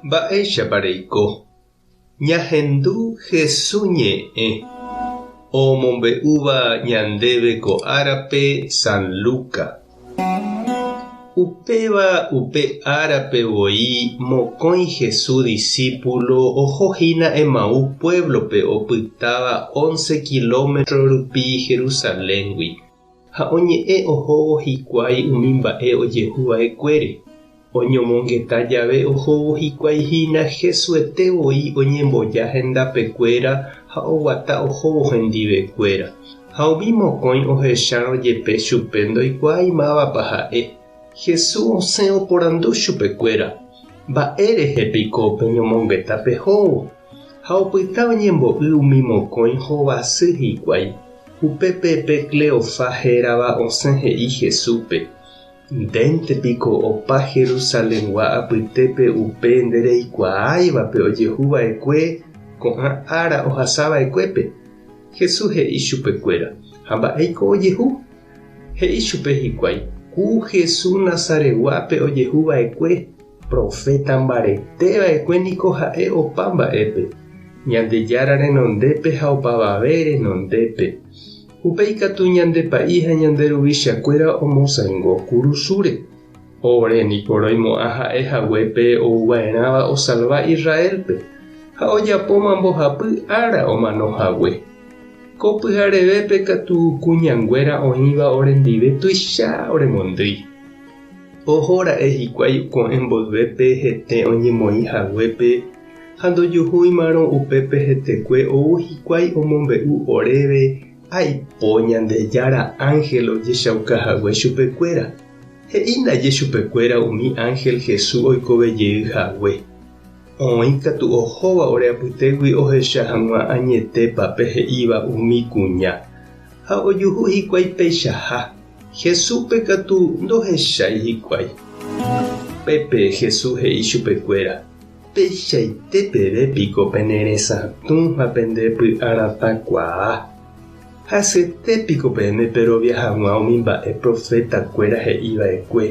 Mba'éichapa reiko? Ñahendu Hesu ñe'ẽ omombe'úva ñandéve ko árape San Luca. Upéva upe árape voi mokõi Hesu disípulo oho hína Emaús puévlope opytáva once kilómetro rupi Jerusaléngui. Ha oñe'ẽ ohóvo hikuái umi mba'e ojehu va'ekuére. Oñomongeta jave ohóvo hikuái hína Jesuete voi oñemboja hendapekuéra ha oguata ohóvo hendivekuéra. Ha umi mokõi ohechárõ jepe chupe ndoikuaái mávapa ha'e. Jesús osẽ oporandu chupekuéra, Mba'e rehe piko peñomongeta pehóvo? Ha opyta oñembo'y umi mokõi hovasy hikuái. Upépe pe Cleofá hérava osẽ he'i Jesúspe, Ndénte piko opa Jerusalengua apytépe upe ndereikuaáivape ojehu va'ekue ko'ã ára ohasa va'ekuépe? Jesús he'i chupekuéra, Ha mba'éiko ojehu? He'i chupe hikuái, Ku Jesús Nazaretguápe ojehu va'ekue. Proféta mbarete va'ekue niko ha'e opa mba'épe, Ñandejára renondépe ha opavave renondépe. Upéi katu ñande pa'i ha ñande ruvichakuéra omosãingo kurusúre. Ore niko roimo'ã ha'e hague pe ouva'erãva osalva Israélpe, ha ojapóma mbohapy ára omano hague. Ko pyharevépe katu kuñanguéra oĩva orendive tuicha oremondýi. Oho ra'e hikuái ko'ẽ mboyvépe hete oñemoĩ haguépe ha ndojuhúimarõ upépe hetekue ou hikuái omombe'u oréve aipo Ñandejára ánhel ojechauka hague chupekuéra. He'i ndaje chupekuéra umi ánhel Jesús oikove jey hague. Oĩ katu ohóva ore apytégui ohecha hag̃ua añetépa pe he'íva umi kuña. Ha ojuhu hikuái peichaha. Jesúspe katu ndohechái hikuái. Upépe Jesús he'i chupekuéra, Peichaite peve piko pene resatũ ha pende py'aratãkuaa? Hasyete piko peẽme perovia hag̃ua umi mba'e profetakuéra he'i va'ekue?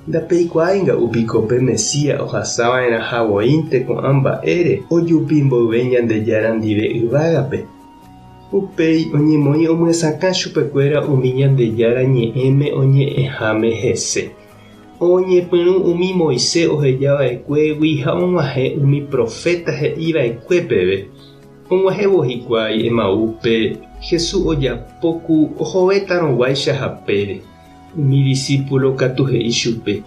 Ndapeikuaái nga'u piko pe Mesías ohasa va'erãha voínte ko'ã mba'ére ojupi mboyve Ñandejára ndive yvágape? Upéi oñemoĩ omyesakã chupekuéra umi Ñandejára Ñe'ẽme oñe'ẽháme hese. Oñepyrũ umi Moisés oheja va'ekuégui ha og̃uahẽ umi proféta he'i va'ekue peve. Og̃uahẽvo hikuái Emaúspe, Jesús ojapo ku ohovétarõguáicha hapére. Umi disípulo katu he'i chupe,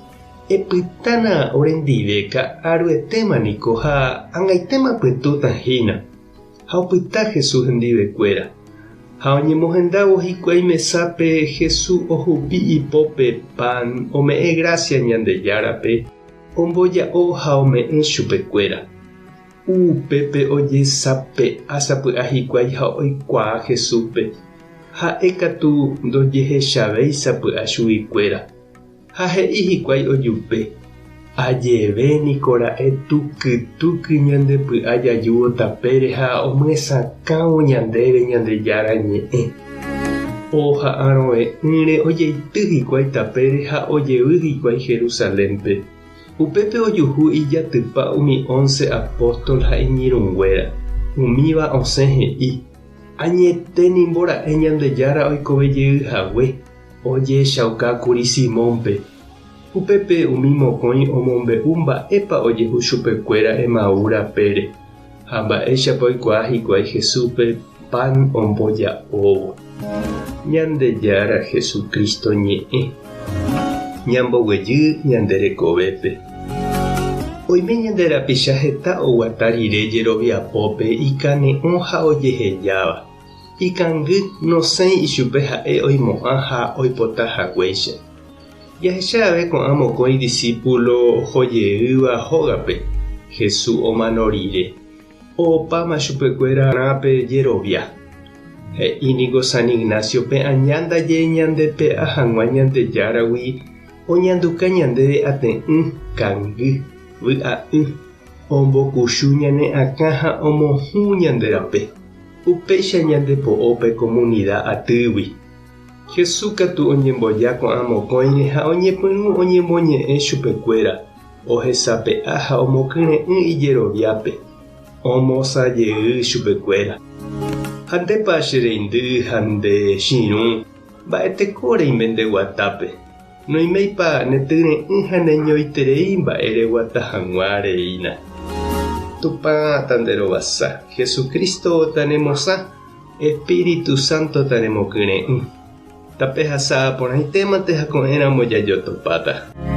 Epytána orendive ka'aruetéma niko ha ag̃aitéma pytũta hína. Ha opyta Jesús hendivekuéra. Ha oñemohendávo hikuái mesápe, Jesús ohupi ipópe pan, ome'ẽ grásia Ñandejárape, omboja'o ha ome'ẽ chupekuéra. Upépe ojesape'a sapy'a hikuái ha oikuaa Jesúspe. Ha'e katu ndojehechavéi sapy'a chuguikuéra. Ha he'i hikuái ojupe, Ajeve niko ra'e tuky tuky ñande py'a jajúvo tapére ha omyesakãvo ñandéve Ñandejára Ñe'ẽ. Oha'arõve'ỹre ojeity hikuái tapére ha ojevy hikuái Jerusalénpe. Upépe ojuhu ijatypa umi once apóstol ha iñirũnguéra. Umíva osẽ he'i, Añete nimbo ra'e Ñandejára oikove jey hague. Ojehechaukákuri Simónpe. Upépe umi mokõi omombe'u mba'épa ojehu chupekuéra Emaú rapére, ha mba'éichapa oikuaa hikuái Jesúspe pan omboja'óvo. Ñandejára Jesucristo ñe'ẽ. Ñamboguejy ñande rekovépe. Oime ñande rapicha heta oguata rire jeroviapópe ikane'õ ha ojehejáva. Ikangy nosẽi ichupe ha'e oimo'ã ha oipota haguéicha. Jahecha ave ko'ã mokõi disípulo ohojeýva hógape Jesús omano rire, opáma chupekuéra rã pe jerovia. He'i niko San Ignacio pe aña ndaje ñandepe'a hag̃ua Ñandejáragui oñanduka ñandéve ate'ỹ, kangy, vy'a'ỹ, ombokuchu ñane akã ha omohũ ñande rape. Upéicha ñande po'o pe komunida atýgui. Jesús katu oñemboja ko'ã mokõire ha oñepyrũ oñemoñe'ẽ chupekuéra. Ohesape'a ha omokyre'ỹ ijeroviápe, omosã jey chupekuéra. Ha ndépa che reindy ha nde chirũ, mba'eteko reime nde guatápe? Noiméipa ne tyre'ỹ ha neñoiterei mba'e reguata hag̃ua reína? Tupã tanderovasa, Jesucristo tanemosã, Espíritu Santo tanemokyre'ỹ. Tapehasa porãitémante ha ko'ẽramo jajotopáta.